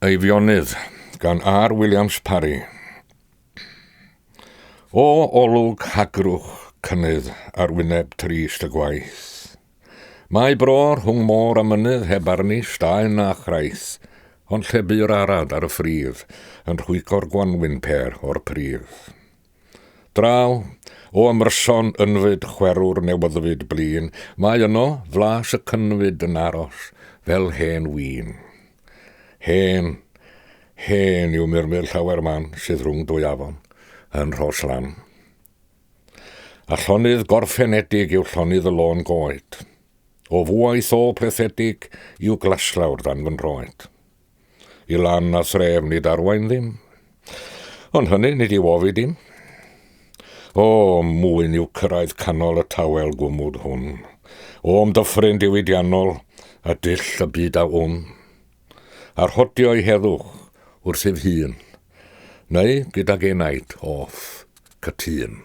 Eifionydd gan R. Williams Parry. O olwg hagrwch cynnydd ar wyneb trist y gwaith. Mae bro rhwng môr a mynydd heb arni staen na chraith, ond lle bu'r arad ar y ffridd yn rhwygo'r gwanwyn pêr o'r pridd. Draw, o ymryson ynfyd chwerw'r newyddfyd blin, mae yno flas y cynfyd yn aros fel hen win. Hen, hen yw murmur llawer man sydd rhwng dwy afon, yn Rhos Lan. A llonydd gorffenedig yw llonydd y lôn goed. O fwaith o plethedig yw glaslawr dan fy nhroed. I lan a thref nid arwain ddim. Ond hynny nid yw ofid dim. O, mwyn yw cyrraedd canol y tawel gwmwd hwn. O'm dyffryn diwydiannol a dull y byd a wn. A rhodio i heddwch wrth ei hun, neu gydag enaid off cytûn.